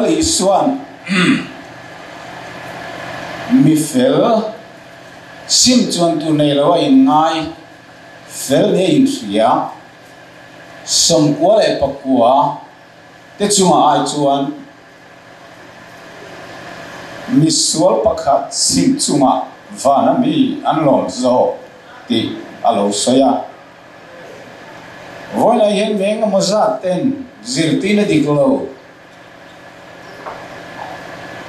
Lal Isua'n mi fel sim chuan tur nei lo a inngai fel nia inhria 99 te chungah ai chuan Misual pakhat sim chungah vana mi an lawm zawk tih a lo sawi a. Vawiinah hian mi engemaw zat ten zirtirna dik lo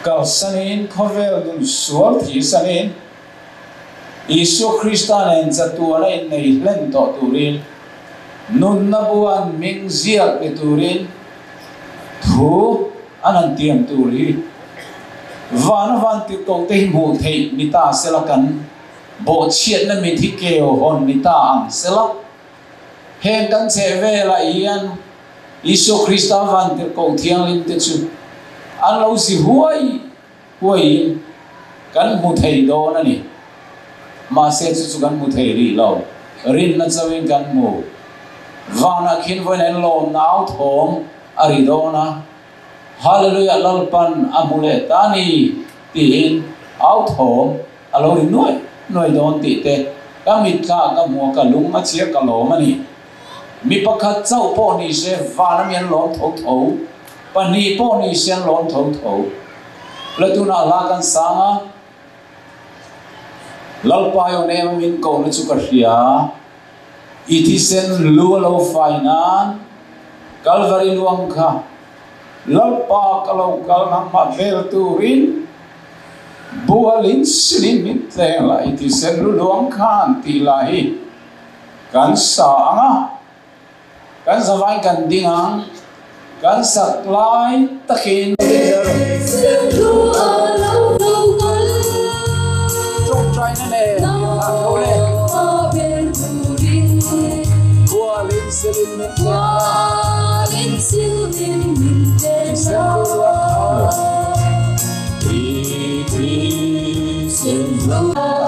kalsanin khawvel nun sual thisanin Isua Krista nen chatuana innei hlen tawh turin nunna buan hming ziak ni turin Thu an han tiam tur hi vana van tirhkoh te hi hmuh theih ni ta sela kan bawhchhiatna mit hi keu hawn ni ta ang sela. Heng kan chheh velah hian Isua Krista van tirhkoh thianghlim te chu an lo zi huai huaiin kan hmu thei dawn a ni. Mahse chu chu kan hmu thei rih lo. Rinna chauhin kan hmu. Vanah khin vawiin an lawm nau thawm a ri dawn a, Hallelujah Lalpan a hmu leh ta ni tiin au thawm a lo ri nuai nuai dawn tih te ka mitthla ka hmu a, ka lung a chhia ka lawm a ni. Mi pakhat chauh pawh ni se van ami an lawm tho tho, pahnih pawh ni se an lawm tho tho. La tunah hla kan sang a, Lalpa i awm em a min kohna chu ka hria, i thisen lu a lo fai nan Kalvari luang kha Lalpa ka lo kal nangmah vel turin bualin silin min tleng la i thisen lu luang khan tih lah hi Kan sa ang a, kan zavain kan ding ang, kan sak lai takin. Tawngtaina nen inhlan tho le. Khualin silin min tleng la. Thisen lu luang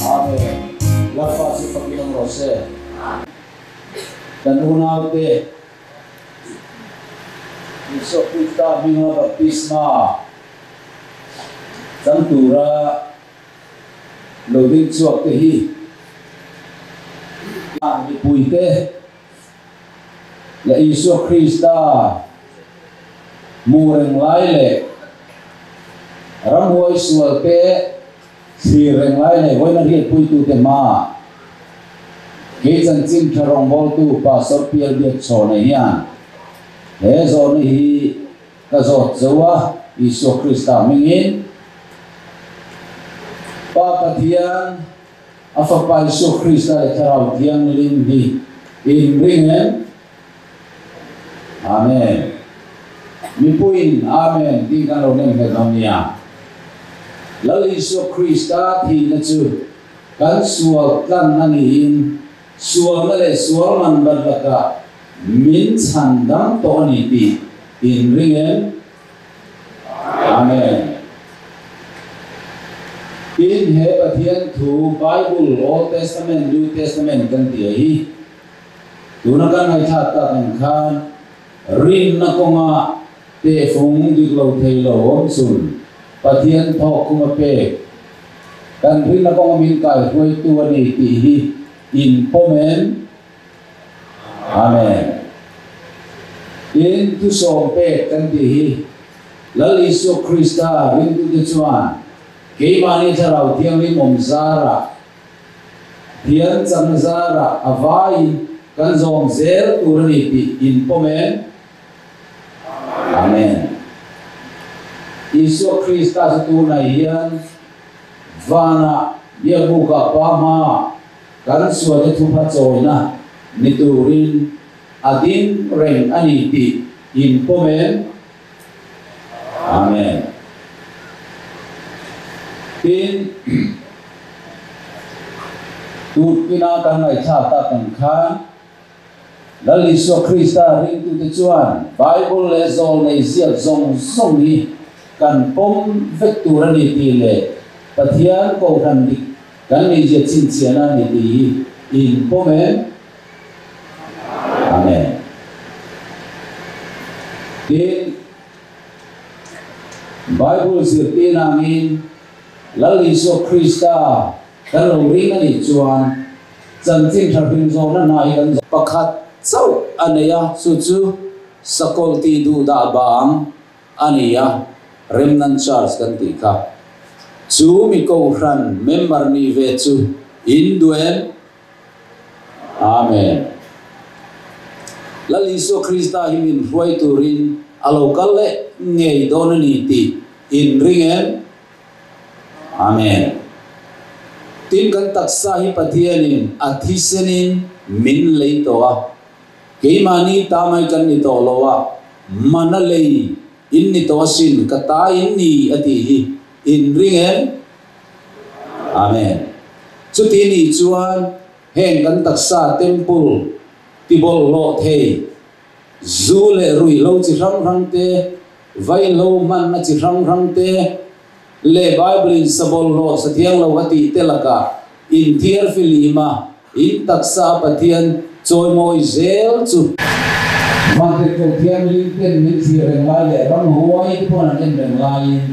Amen. Lalpa chu fakin awm rawh se. Kan unaute Isua Krista hminga baptisma chang tura lo ding chhuak te hi mipuite leh Isua Krista hmuh reng lai leh. Ramhuai sual te thlir reng lai leh vawiin a hriatpuitute hmaah kei chanchin tha rawngbawltu Pastor Pial Biakchhawna hian he zawhna hi ka zawt zo a, Isua Krista hmingin Pa Pathian, a Fapa Isua Krista leh Thlarau Thianghlim hi in ring em? Amen. Mipuiin Amen tih kan lo nem nghet dawn nia. Lal Isua Krista thihna chu kan sual tlan a niin sualna leh sual man bat lakah min chhan dam tawh a ni tih in ring em? Amen. Tin, he Pathian thu Bible, Old Testament, New Testament kan tih a hi, Tuna kan ngaihthlak tak ang khan rinna kawnga tehfung dik lo thei lo awm chhun Pathian thawk khum a pek kan rinna kawnga min kaihruaitu a ni tih hi in pawm em? Amen. Tin, thusawm pek kan tih hi Lal Isua Krista ringtute chuan keimahni Thlarau Thianghlim awm zarah Thian chakna zarah a vaiin kan zawm zel tur a ni tih in pawm em? Amen. Isua Krista chu tunah hian vanah biakbukah Pa hmaah kan sualte thupha chawina ni turin a ding reng a ni tih in pawm em? Amen. Tin, Turkina kan ngaihthlak tak ang khan, Lal Isua Krista ringtute chuan Bible leh zawlnei ziak zawng zawng hi kan pawm vek tur a ni tih leh Pathian kohhran dik kan nihzia chhinchhiahna a ni tih hi in pawm em? Amen. Tin, Bible zirtir angin Lal Isua Krista kan lo ring a nih chuan chanchin tha hrim zawhna hna hi kan Pakhat chauh a nei a, chu chu sakawlh tih duh dah bang a ni a, Remnant Church kan tih kha. Chu mi kohhran member nih ve chu in duh em? Amen. Lal Isua Krista hi min hruai turin a lo kal leh ngei dawn a ni tih in ring em? Amen. Tin kan taksa hi Pathianin a thisenin min lei tawh a, keimahni ta mai kan ni tawh lo a, mana lei in ni tawh asin, ka ta in ni a tih hi in ring em? Amen. Chuti nih chuan heng kan taksa temple ti bawlhhlawh thei, zu leh ruihhlo chi hrang hrang te, vaihlo hmanna chi hrang hrang te, leh Bible in sa bawlhhlawh sa thiang lo a tih te lakah inthiar filim a, in taksa a Pathian chawimawi zel chu. Vantirhkoh Thianghlim ten min thlir reng lai leh ramhuai te pawh an en reng laiin.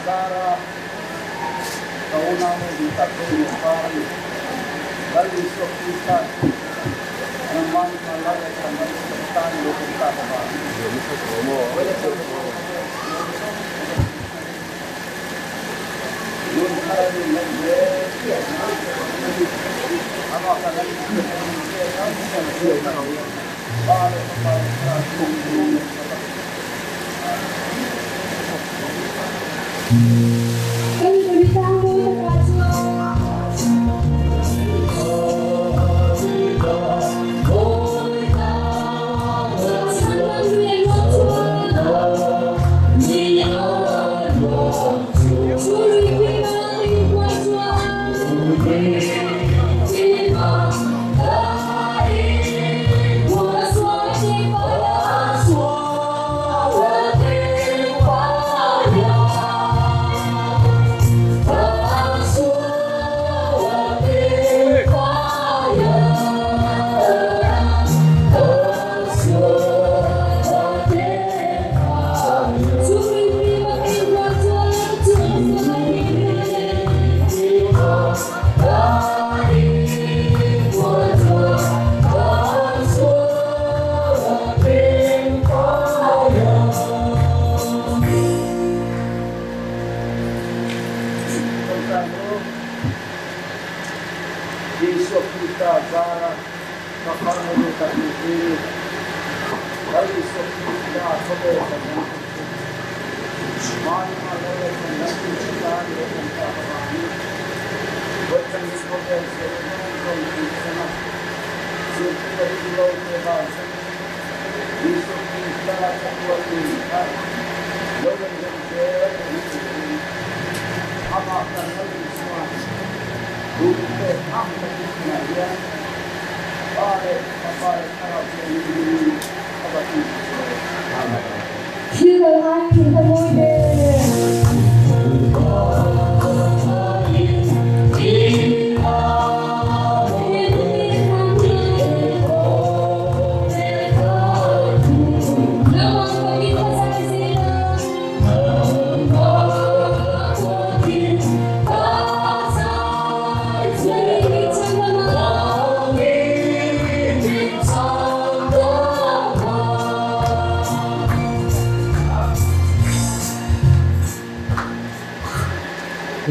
Zara ka unaunu duh tak te in par a ni. Lal Isua Krista chu nangmah ni hman lal leh chhan dang chu ka tan i lo awm tak avangin Vawileh chuan ka khawvel sual zawng zawng hi sanin nun thar a nun leh zel nan amah kan la inhriat a min pek ang tunah hian Pa leh Fapa leh Thlarau Thianghlim ka bak Kan Pawitang mawi takah chuan. Chhandam lui an luang chuan. Chu luipui bang inkuai chuan. Isua Krista zara ka farnu lut a nih hi. Lal Isua Krista khawvel kan dang tur chu mahni hma lo leh kan dang tur chu tan leh kan tak avangin Vawichangin khawvel sual zawng zawng tih changa zirtir a dik lo te bansanin Isua Krista chatuan nun kha lo en rem zel theihna turin amah kan Lal Isua'n duh pek ang takin tunah hian Pa leh Fapa leh Thlarau Thianghlim hmingin ka va ti che. Amen. Thil kal ai thil ka mawi ve.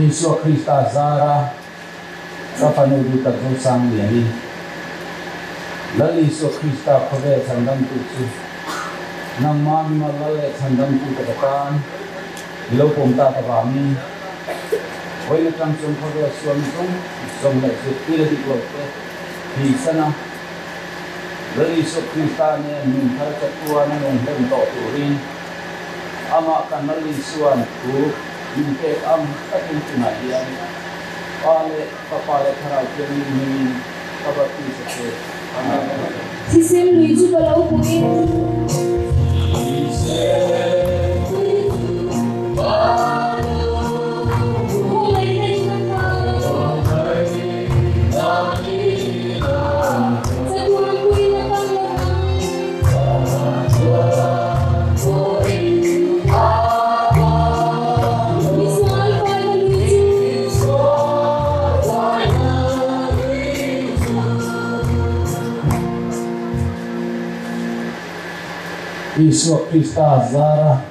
Isua Krista zara ka fanu duh tak Zosang Liani, Lal Isua Krista khawvel chhandamtu chu nangmah mimal lal leh chhandamtu ka ka tan i lo pawm tak avangin vawiin atang chuan khawvel sual zawng zawng leh zirtir a dik lo te thihsan a, Lal Isua Krista nen nun thar chatuan a nung hlen tawh turin amah kan Lal Isua'n thu min pek ang takin tunah hian Pa leh Fapa leh Thlarau Thianghlim hmingin ka baptist a che. Amen. Thisen lui chu ka lo hmuhin. Isua Krista zara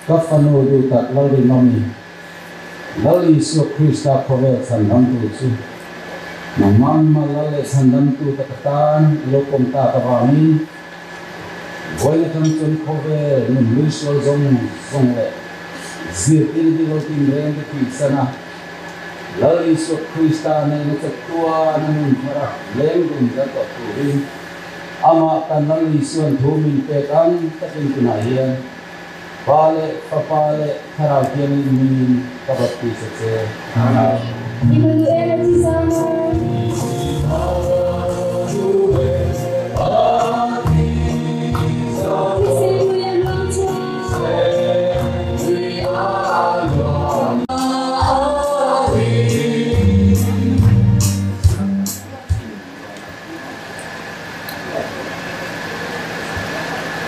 ka fanu duh tak Lalrinawmi, Lal Isua Krista khawvel chhandamtu chu nangmah mima Lal leh chhandamtu tak atan i lo pawm tak avangin vawiin atang chuan khawvel nun hlui sual zawng zawng leh zirtir hi lo tinreng te thihsan a, Lal Isua Krista nena chatuan a nun thar a leng dun zel tawh turin amah kan Lal Isua'n thu min pek ang takin tunah hian Pa leh Fapa leh Thlarau Thianghlim hmingin ka baptist a che. Amen. Immanuel a thi zam a. Thisen lui a luang chuan.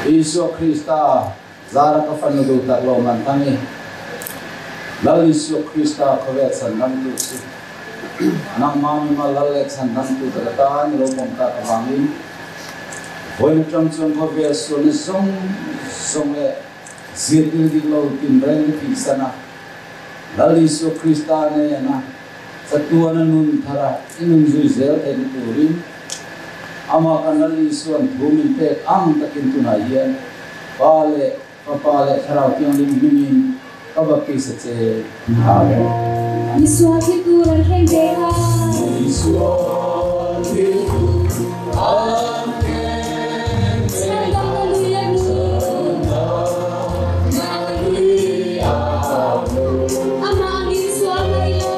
Isua Krista Zara ka fanu duh tak lo man thang i. Lal Isua Krista khawvel chhandamtu chu nangmah mima Lal leh chhandamtu tak atan lo pawm tak avangin vawiin atang chuan khawvel sualna zawng zawng leh zirtir dik lo tinreng ka tihsan a, Lal Isua Krista nena chatuana nun thara i nun zui zel theihna turin Amah kan Lal Isua'n thu min pek ang takin tunah hian Pa leh Fapa leh Thlarau Thianghlim hmingin ka baptist a che. Amen. Isua thi tur an thleng ve kha. Isua thi tur an thleng ve Chhandamna lui a hmu. Chhandamna lui a hmu. Amah angin sual mai lo.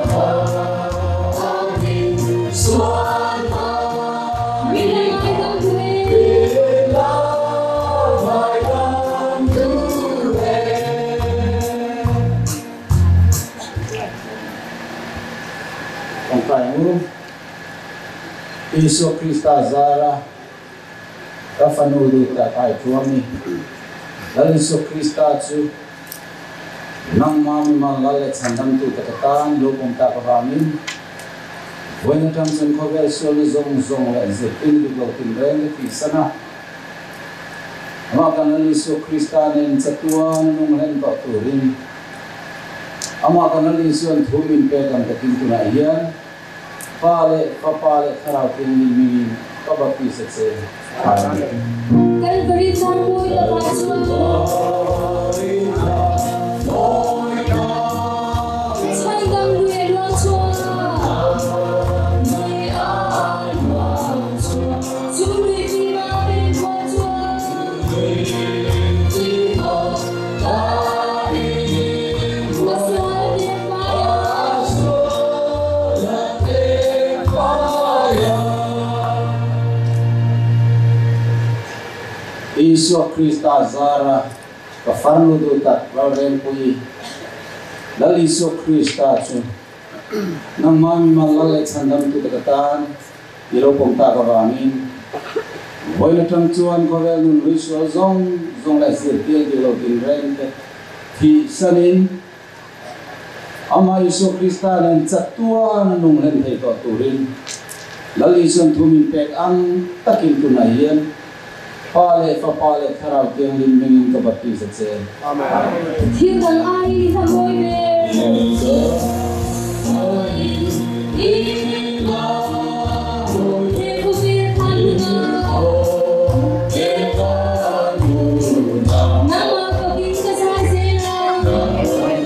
Amah angin sual mai Min la ngaidam duh e. Min la ngaidam duh e. Tawngtai ang u. Isua Krista zara ka fanu duh tak ai thuam i Lal Isua Krista chu nangmah mimal lal leh chhandamtu tak atan lo pawm tak avangin Vawiin atang chuan khawvel sualna zawng zawng leh zirtir dik lo tinreng ka tihsan a. Amah kan Lal Isua Krista nen chatuan a nung hlen tawh turin Amah kan Lal Isua'n thu min pek ang takin tunah hian Pa leh Fapa leh Thlarau Thianghlim hmingin ka baptist a che. Amen. Kalvari thar mawi takah chuan. Chhandam lui a luang chhuak. Chu lui fima pen khual chuan. A sual te fai a. Isua Krista zara ka farnu duh tak ralrengpui Lal Isua Krista chu nangmah mimal Lal leh chhandamtu tak atan i lo pawm tak avangin vawiin atang chuan khawvel nun hlui sual zawng zawng leh zirtir dik lo tinreng te thihsanin Amah Isua Krista nen chatuan a nung hlen thei tawh turin Lal Isua'n thu min pek ang takin tunah hian Pa leh Fapa leh Thlarau Thianghlim hmingin ka baptist a che. Amen. Thil dang aiin i hla mawi ber. Thil dang aiin i hla mawi He khawvel than hunah. Khawvel than hunah. Nangmah fakin ka zai zel a. Nangmah fakin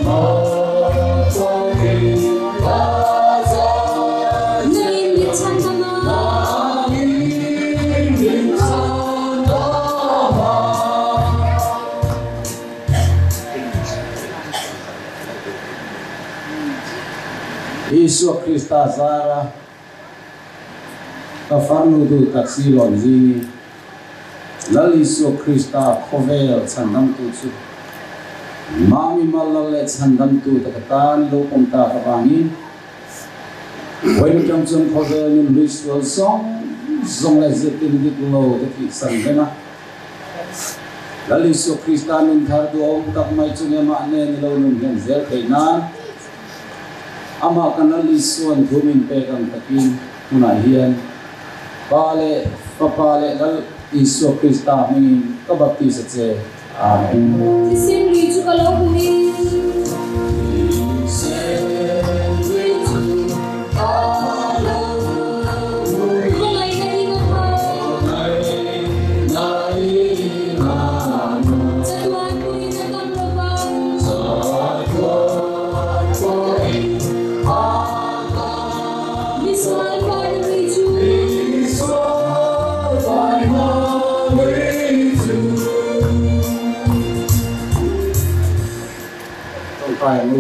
ka zai zel. Nangin min chhandam a. Nangin min chhandam a. Isua Krista zara Ka farnu duh tak si lawn zing i Lal Isua Krista khawvel chhandamtu chu Mami mal lal leh chhandamtu tak atan lo pawm tak avangin vawiin atang chuan khawvel nun hlui sual zawng zawng leh zirtir dik lo te thihsan reng a. Lal Isua Krista nun thar duhawm tak mai chu nge mah nen i lo nun hian zel theih nan Amah kan Lal Isua'n thu min pek ang takin hmunah hian Pa leh Fapa leh Lal Isua Krista hmingin ka baptist a che. Amen. Thisen lui chu ka lo hmu i. Thisen lui chu ka lo hmu i. Khawngaihna hi nga kha. Khawngaihna hi nga nu. Chatuan pawhin a tam lo vang. Chatuan pawhin a tam Misual faina lui chu. Misual faina lui chu. Tawngtai ang u.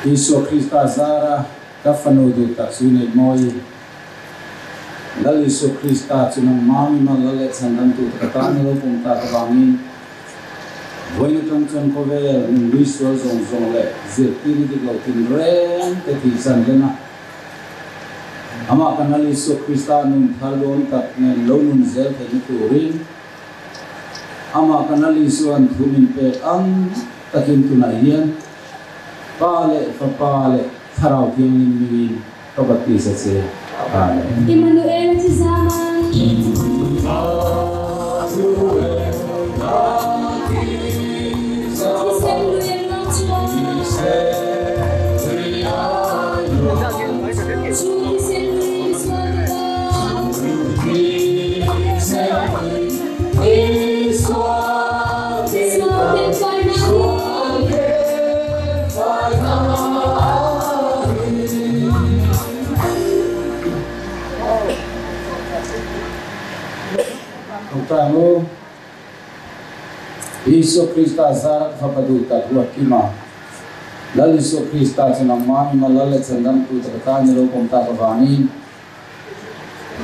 Isua Krista zara ka fanu duh tak chu neih mawi. Lal Isua Krista chu nangmah mimal lal leh chhandamtu tak atan a lo pawm tak avangin vawiin atang chuan khawvel nun lui sual zawng zawng leh zirtirna dik lo tinreng te thihsan hlen a, amah kan Lal Isua Krista nun thar dawn tak nen lo nun zel theihna turin. Ama kan Lal Isua'n thu min pek ang takin tunah hian Pa leh Fapa leh Thlarau Thianghlim hmingin ka baptisa che. Amen. Immanuel a thi zam a. Thisen lui an lang chuan. Chu thisen lui misual te tan. Sual te faina ni. Tawngtai ang u. Isua Krista zara ka fapa duh tak ruat kima. Lal Isua Krista chu nangmah mima Lal leh Chandamtu tak atan i lo pawm tak avangin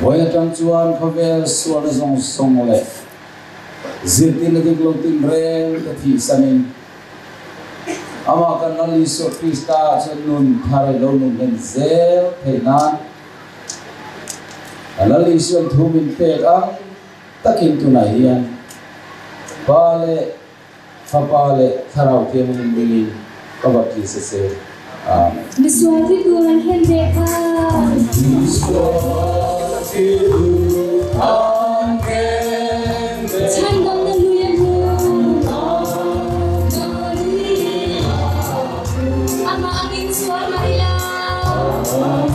Vawi atang chuan khawvel sualna zawng zawng leh zirtirna dik lo tinreng te thihsanin amah kan Lal Isua Krista chuan nun thar i lo nun hlen zel theih nan a Lal Isuan thu min pek ang takin tunah hian Pa leh Fapa leh Thlarau Thianghlim ringin ka baptisa che. Amen. Misual thi tur an hlen ve kha. Misual thi tur an hlen ve. Chhandamna lui a hmu. Amah angin sual mah ila. Amah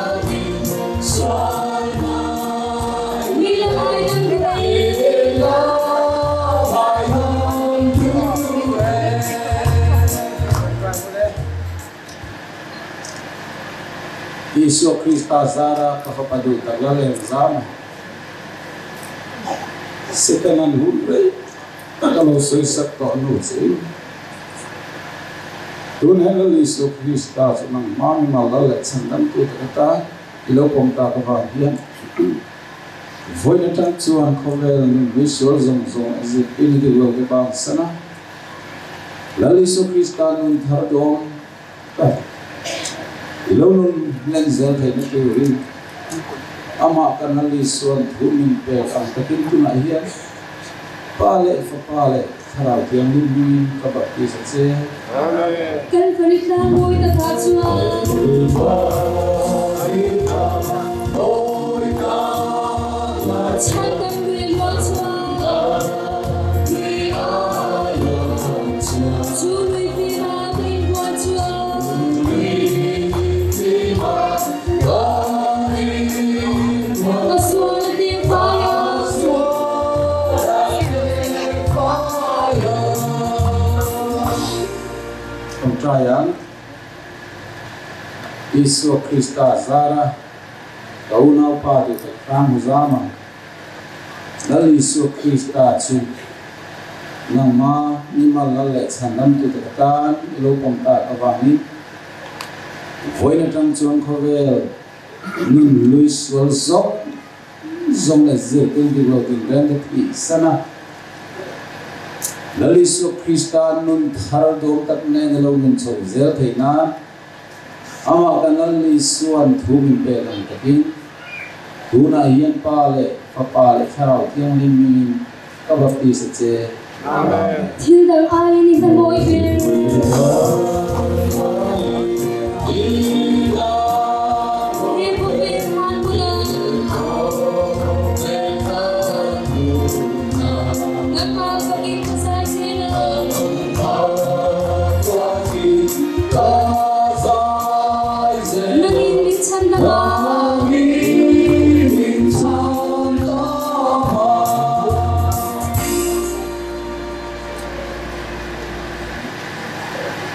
angin sual mah Isua Krista zara ka fapa duh tak la leng zam a. Setanan hun rei tak a lo sawisak tawh nu che in. Tun hian Lal Isua Krista chu nangmah mimal lal leh chhandamtu tak atan i lo pawm tak avang hian Vawiin atang chuan khawvel nun hlui sual zawng zawng a zir in dik lo te bang san a, Lal Isua Krista nun thar dawm tak i lo nun hlen zel theihna turin amah kan Lal Isua'n thu min pek ang takin tunah hian Pa leh Fapa leh Thlarau Thianghlim hmingin ka baptisa che. Amen. Kalvari tlang mawi takah chuan. Kalvari tlang mawi takah. Chhandam lui a luang chuan. Lui a luang chuan. Chu lui fima ka inbuan chuan. Lui fima ka inbuan. Ka sual a teng fai a. Ka sual a teng fai a. Tawngtai ang Isua Krista zara ka unaupa duh tak hrang hmu zam ang. Lal Isua Krista chu nangma mimal lal leh chhandamtu tak atan i lo pawm tak avangin vawiin atang chuan khawvel nun lui sual zawng zawng leh zirtir dik lo tinreng te thih san a. Lal Isua Krista nun thar dawm tak nen a lo nun chho zel theih nan amah kan Lal Isua'n thu min pek ang takin tunah hian Pa leh Fapa leh Thlarau Thianghlim hmingin ka baptisa che. Amen. Thil dang aiin i hlamawi ber. He khawvel khan bulah. Nangmah fakin ka zai zel ang. Nangin min chhan dam a.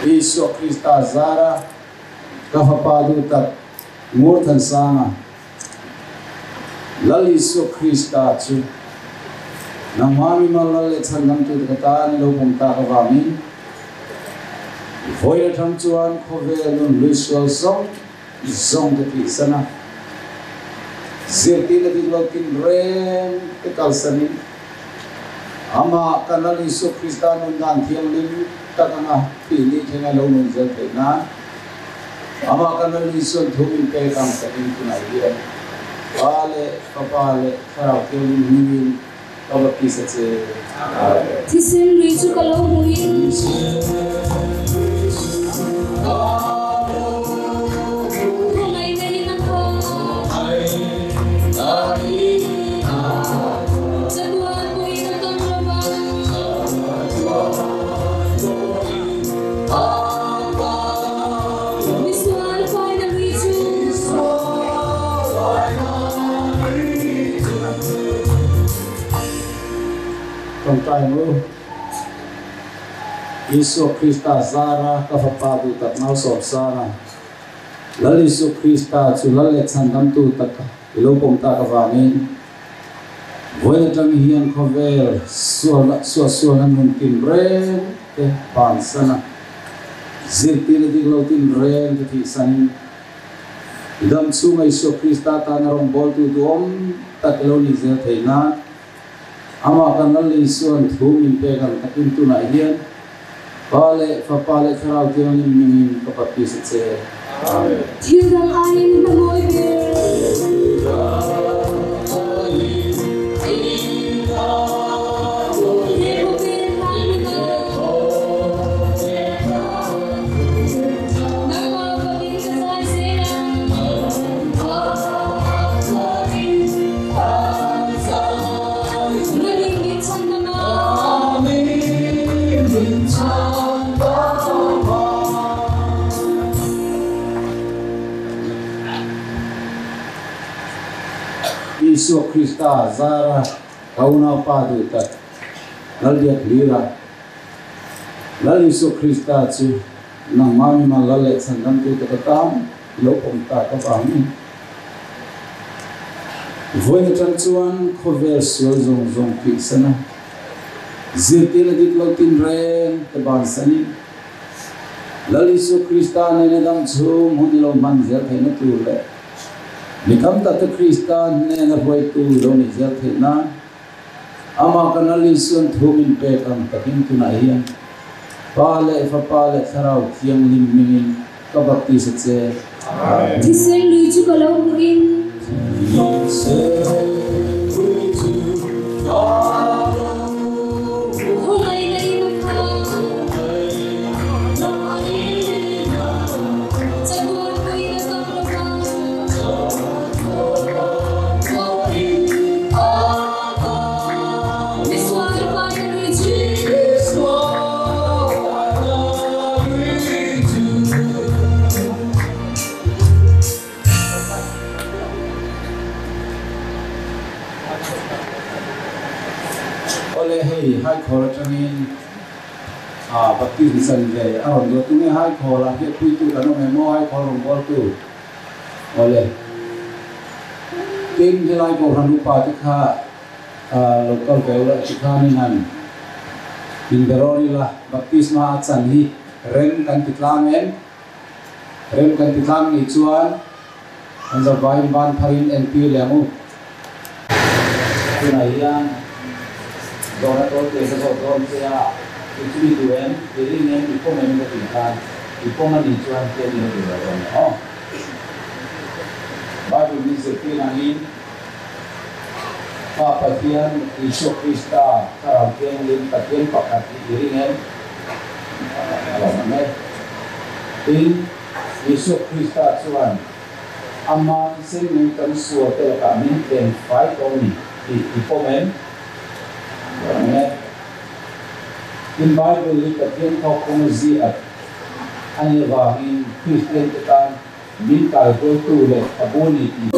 Isua Krista zara ka fapa duh tak Ngurthansanga Lal Isua Krista chu nangmah mimal Lal leh chhandamtu te ka tan i lo pawm tak avangin vawiin atang chuan khawvel nun hlui sual zawng zawng te thihsan a, zirtirna dik lo tinreng te kalsanin amah kan Lal Isua Krista nun dan thianghlim tak anga thih ni thlenga lo nun zel theih nan amah kan Lal Isua'n thu min pek ang takin tunah hian Pa leh Fapa leh Thlarau Thianghlim hmingin Ka baptisa che. Thisen lui chu ka lo hmuhin. Khawngaihna in a khat. Chatuan pawhin a kam lo va. Misual faina lui chu. Tawngtai ang u. Isua Krista zara ka fapa duh tak Malsawmsanga, Lal Isua Krista chu Lal leh Chhandamtu tak i lo pawm tak avangin vawiin atang hian khawvel sualna suahsualna nun tinreng te bansana zirtirna dik lo tinreng te thihsanin i dam chhunga Isua Krista tana rawngbawltu duhawm tak i lo nih zel theih nan Amah kan Lal Isua'n thu min pek ang takin tunah hian Pa leh Fapa leh Thlarau Thianghlim hmingin ka baptisa che. Amen. Thil dang aiin hna mawi ber. He khawvel hlang nuna. Nangmah fakin ka zai zel ang. Isua Krista zara ka unaupa duh tak Lalbiak Hlira, Lal Isua Krista chu nangmah mimal lal leh chhandamtu tak atan i lo pawm tak avangin Vawiin atang chuan khawvel sual zawng zawng tihsan a, zirtirna dik lo tinreng te bansanin Lal Isua Krista nena dam chhung hun i lo hman zel theihna tur leh mi tam tak te Krista hnena hruaitu lo nih zel theih nan Amah kan Lal Isua'n thu min pek ang takin tunah hian Pa leh Fapa leh Thlarau Thianghlim hmingin ka baptisa che. Amen. Thisen lui chu ka lo hmuhin. Thisen lui chu ka lo hmuhin. Khawngaihna in a khat. Chatuan pawhin a kam lo va. Awle hei Haikhawl atangin Baptism chan ve a rawn duh a, tunge Haikhawl ah hriatpuitu kan awm em aw Haikhawl rawn bawltu? Awle. Tin, helai Kohhran upa te kha lo kal ve ula ti khanin han inbe rawn ila, baptisma a chan hi rem kan ti tlang em? Rem kan ti tlang nih chuan an zavaiin ban pharin entir leh ang u. Tunah hian zawhna tawl te ka zawh dawn che a, i chumi duh em, i ring em, i pawm em ka tih khan i pawm a nih chuan hian i la duh lo dawn e aw. Bible min zirtir angin Pa Pathian, Isua Krista, Thlarau Thianghlim, Pathian pakhat hi i ring em? A lo awm e. Tin, Isua Krista chuan Ama thisen min kan sual te lakah min tlem fai tawh a ni tih i pawm em? A lo awm e. Tin, Bible hi Pathian thawkphung a ziak a nih avangin Kristian te tan min kaihruaitu leh thabu a ni tih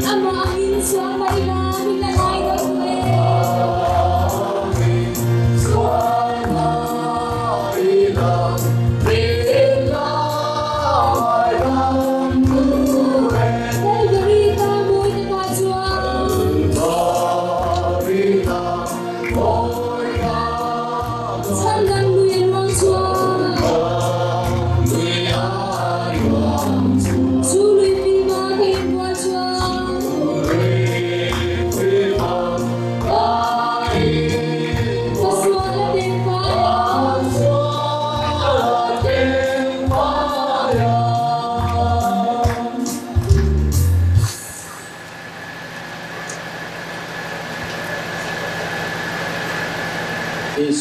Amah angin sual mah ila min la ngai deuh duh e. Calvary tlang mawi takah chuan. Chhandam lui a luang chuan. Chu lui filma ka inbual chuan. Ka sual a teng fai a.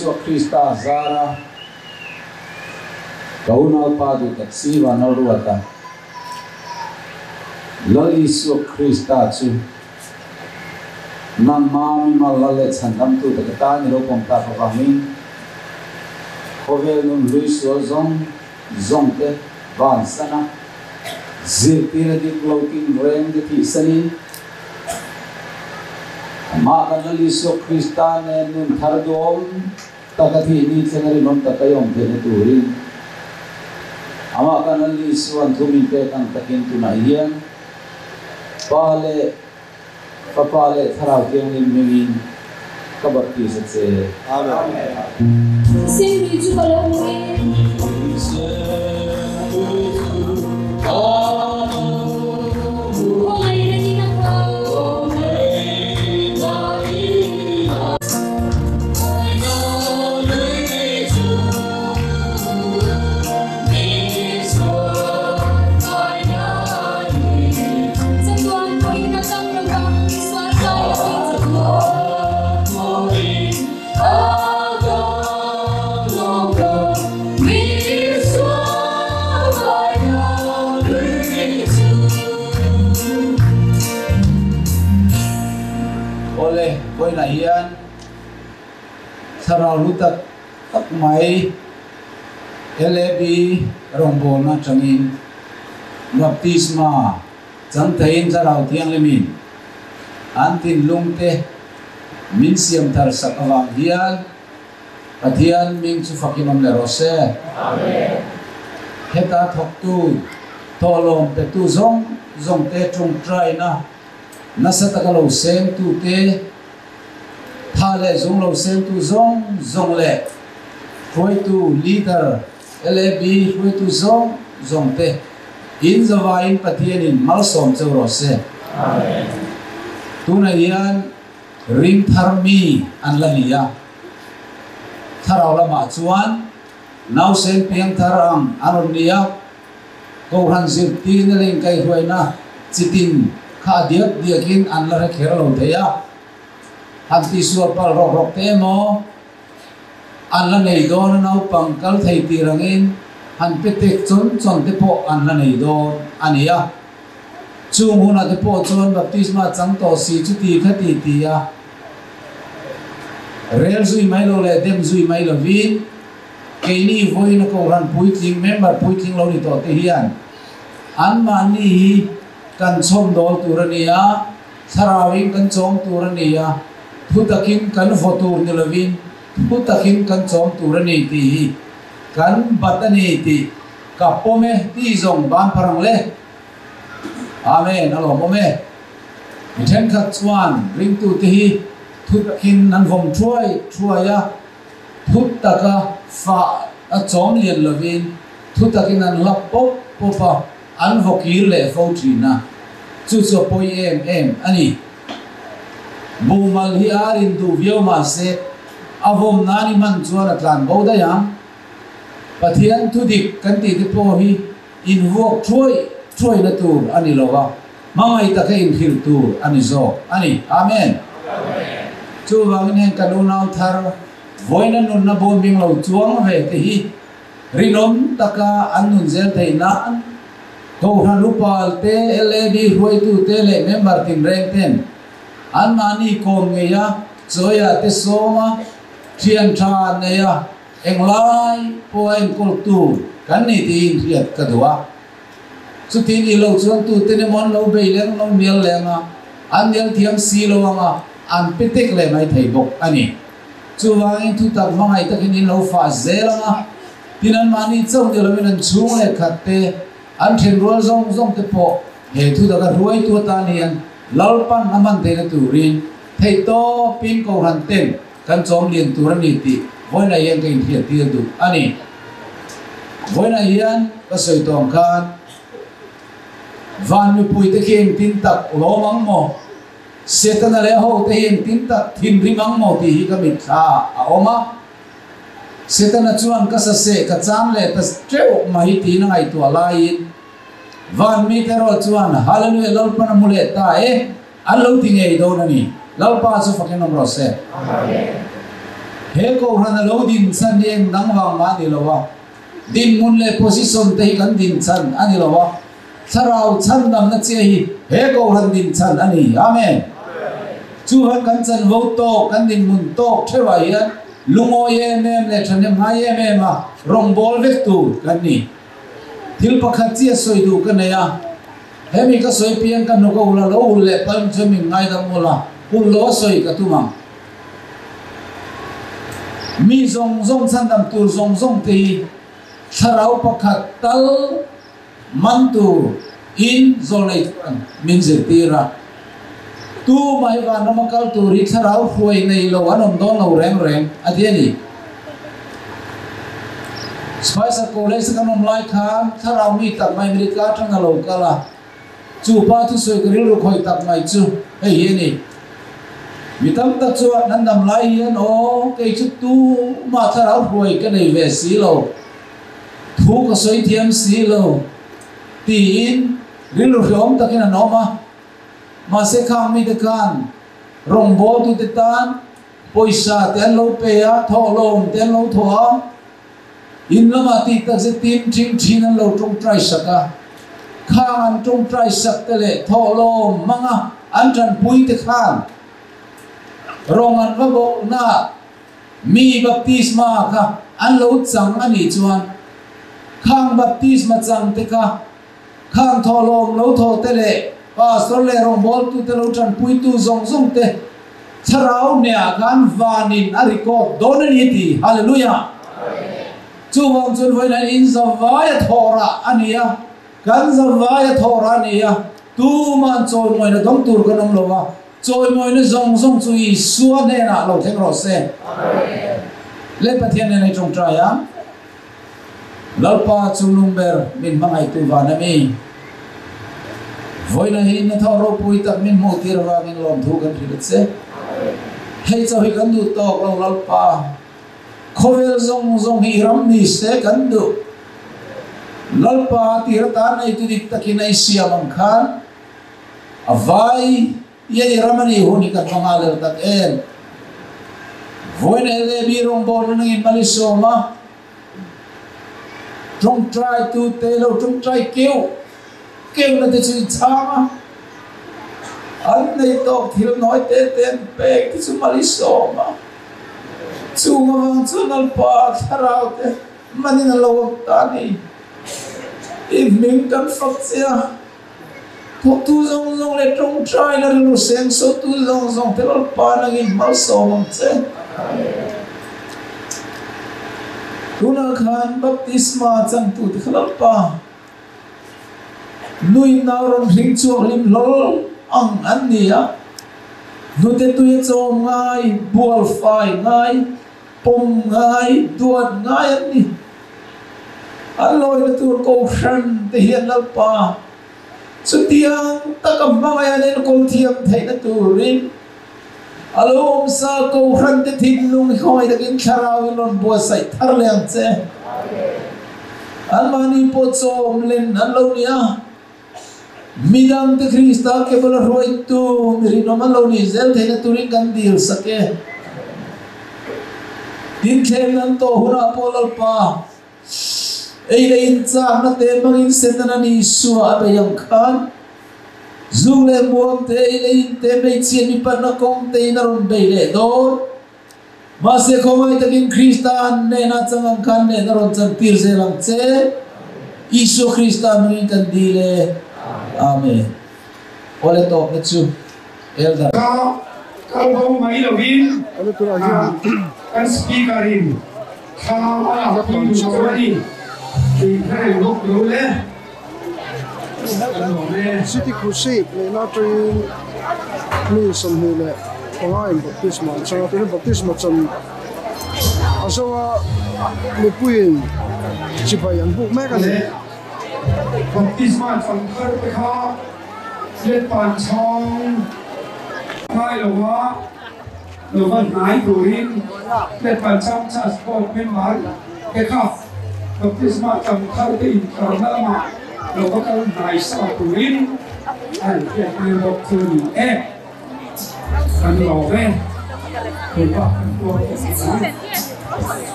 Isua Krista zara ka unaupa duh tak si van a ruat a. Lal Isua Krista chu nangma mimal lal leh chhandamtu tak atan i lo pawm tak avangin khawvel nun hlui sual zawng zawng te vansan a, zirtir a dik lo tinreng te thihsanin amah kan Lal Isua Krista nen nun thar duhawm tak a thih ni thleng a rinawm tak a i awm theihna turin amah kan Lal Isua'n thu min pek ang takin tunah hian Pa leh Fapa leh Thlarau Thianghlim hmingin ka baptis a che. Amen. Senri chu ka lo hmu e. Khawngaihna in a kal. Chatuan pawhin a kang lo vang, sual kai a tih chatuan pawhin a kang lo vang, mi sual kai a tih chu. Awle, vawiinah hian thlarau lu tak tak mai LAB rawngbawlna atangin baptisma chang theiin Thlarau Thianghlimin an thinlungte min siam thar sak avang hian Pathian hming chu fakin awm leh rawh se. Heta thawktu, thawhlawm petu zawng zawngte tawngtaina nasa taka lo sengtute, Tha leh zung lo semtu zawng zawng leh hruaitu, leader, LAB hruaitu zawng zawng te in zavaiin Pathianin malsawm cheu rawh se. Tunah hian ring thar mi an la ni a, thlarau lamah chuan nausen piang thar ang an rawn ni a, Kohhran zirtirna leh inkaihhruaina chitin kha a diak diakin an la hre kher lo thei a, han tihsual palh rawk rawk te emaw an la nei dawn a, naupang kal thei tir angin han pe tek chawn chawn te pawh an la nei dawn a ni a. Chung hunah te pawh chuan baptisma chang tawh si chu ti kha ti ti a, rel zui mai lo leh dem zui mai lovin, Keini vawiin a Kohhran puitling, member puitling lo ni tawh te hian anmahni hi kan chhawm dawl tur a ni a, thlarauin kan chawm tur a ni a, thu takin kan vaw tur ni lovin thu takin kan chawm tur a ni tih hi kan bat a ni tih ka pawm e tih zawng ban phar ang le. Amen, a lawmawm e. Mi thenkhat chuan ringtute hi thu takin an vawm thuai thuai a, Thu taka fah a chawm lian lovin thu takin an hlap pawp pawp a, an vaw kir leh fo thin a, chu chu a pawi em em a ni. Buhmal hi a rin duh viau mah se, a vawm nan i hman chuan a tlan bo daih ang. Pathian thu dik kan tih te pawh hi invuak thuai thuaina tur a ni lo a, hmangaih taka inhrilh tur a ni zawk a ni. Amen. Chuvangin heng kan unau thar vawiina nunna bawm hming lo chuang ve te hi rinawm taka an nun zel theih nan Kohhran Upal te, LAD hruaitu te leh member tinreng ten anmahni kawm ngei a, chawia te sawm a, thian tha nei a, Englai pawh a enkawl tur kan ni tiin hriat ka duh a. Chutin i lo chuan tuten emaw an lo bei leng lo nial leng a, an nial thiam si lo ang a, an pe tek leh mai thei bawk a ni. Chuvangin thutak hmangaih takin in lo fah zel ang a, tin anmahni chauh ni loin an chhung leh khat te, an thenrual zawng zawng te pawh he thutak a hruaitu atan hian Lalpan a hman theihna turin theihtawpin Kohhran ten Kan chawm lian tur a ni tih vawiinah hian ka inhriat tir duh a ni. Vawiinah hian ka sawi tawh ang khan van mipuite khi engtin tak lawm ang maw? Setana leh a hote hi engtin tak thinrim ang maw tih hi ka mitthla a awm a. Setana chuan ka saseh ka chan leh ta teuh mai tiin a ngaihtuah laiin van mite erawh chuan Hallelujah Lalpan a hmu leh ta e! An lo ti ngei dawn a ni. Lalpa chu fakin awm rawh se. He Kohhran a lo din chhan hi eng dang vang mah a ni lo a, dinhmun leh position te hi kan din chhan a ni lo a, Thlarau chhandamna chiah hi he Kohhran din chhan a ni. Amen. Chuhan kan chanvo tawk, kan dinhmun tawk theuhah hian lungawi em em leh thahnem ngai em em a rawngbâwl vek tur kan ni. Thil pakhat chiah sawi duh ka nei a, hemi ka sawi piang ka hnuk a ul a, lo ul leh palh chuan min ngaidam ul a, ul lo a sawi ka tum ang. Mi zawng zawng chhandam tur zawng zawng te hi thlarau pakhat tal man tur in zawlnei chuan min zirtir a. Tu mai vanrama kal tur hi thlarau hruai nei lo an awm dawn lo reng reng a ti a ni. Spicer College a kan awm lai khan thlarau mi tak mai America atang a lo kal a. Chu pa thusawi ka rilru khawih tak mai chu hei hi a ni. Mi tam tak chuan an dam lai hian aw kei chu tumah thlarau hruai ka nei ve si lo, thu ka sawi thiam si lo tiin rilru hrehawm takin an awm a. Mahse khang mite khan rawngbawltute tan pawisa te an lo pe a, thawhlawm te an lo thawh a. In lamah tih tak zet tin ṭhing ṭhin an lo ṭawngṭai sak a, khang an ṭawngṭai sak te leh thawhlawm hmanga an ṭanpui te khan rawng an va bawknaah mi baptisma kha an lo chang a nih chuan khang baptisma chang te kha khang thawhlawm lo thawh te leh pastor leh rawngbawltute lo ṭanpuitu zawng zawng te thlarau hnehah khan vanin a record dawn a ni ti. Hallelujah! Chuvang chuan vawiin in zavaia thawhrah a ni a, kan zavaia thawhrah a ni a, tuman chawimawina dawng tur kan awm lo a, chawimawina zawng zawng chu Isua hnenah lo thleng rawh se. Le Pathian nen hei ṭawngṭai a. Lalpa chu lungber min hmangaihtu van a mi. Vawiina hi hnathawh ropui tak min hmuh tir avangin lawmthu kan hrilh a che. Hei chauh hi kan duh tawk lo Lalpa. Khawvel zawng zawng hi i ram ni se kan duh. Lalpa tir atan neitu dik takin a i siam ang khan a vai Ia i ram a nih hun hi kan va nghal tak em? Vawiin LAB rawngbawlna nangin mal i sawm a, tawngtai tute lo tawngtai keuh keuhna te chu i chhang a, an nei tawk thil nawi te te an pek te chu mal i sawm a, chung avang chuan Lalpa thlarau te manin a lo awm ta a ni. I hming kan fak che a. Thawktu zawng zawng leh tawngtaina rilru sengsotu zawng zawng te Lalpa nangin hmalsawm ang che. Tunah khan baptisma changtu te kha Lalpa nuin nau rawn hring chhuak hlim hlawl ang an ni a, hnute tui a chawm ngai, bual fai ngai, pawm ngai, duat ngai an ni. An lawina tur Kohhran te hian Lalpa chutiang taka hmangaih an enkawl thiam theihna turin a lo awmsa Kohhran te thinlung hi khawngaih takin Thlarau in rawn buatsaih thar leh ang che. Anmahni pawh chawm len an lo ni a, midang te Krista ke bula hruaitu mi rinawm an lo nih zel theihna turin kan dil sak e. Tinthleng an tawh hunah pawh Lalpa ei leh inchakna te hmangin Setana ni Isua a bei ang khan zuk leh muam te, ei leh in te, hmeichhia mipatna kawng te in a rawn bei leh dawn. Mahse khawngaih takin Krista an hnenah chang ang khan hnen a rawn chantir zel ang che. Isua Krista hmangin kan dil e. Amen. Awle tawpna chu Elder. Ka kal bo mai lovin kan Speaker in thla a lak pui duh chu a ni tih hre reng bawk lo le. Kan lawm e. City Crusade neihna atangin mi 25 in baptisma an chang a, tuna baptisma chan a zo a mipuiin chibai an buk mek a ni. Baptisma chan thar te kha Letpan chhawng ngai lo a lo va hnai turin Letpan chhawng Church Board member te kha Baptisma chan thar te intharna lamah lo va kal hnai sa turin a inhriattir bawk chu ni e. Kan lawm e.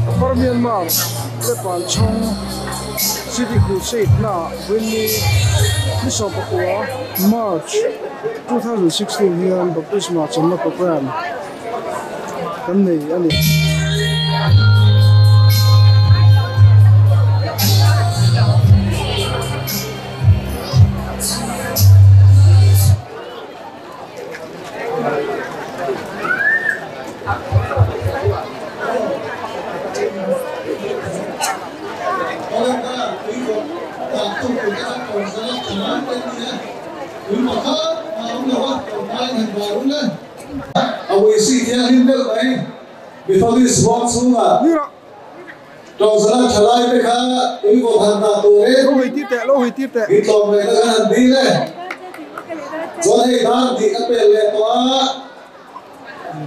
Upper Myanmar Lepan Chhawng City Crusade na Winni ni sawmpakua March 2016 hian Baptisma channa program kan nei a ni.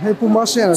Hei pu ma sen a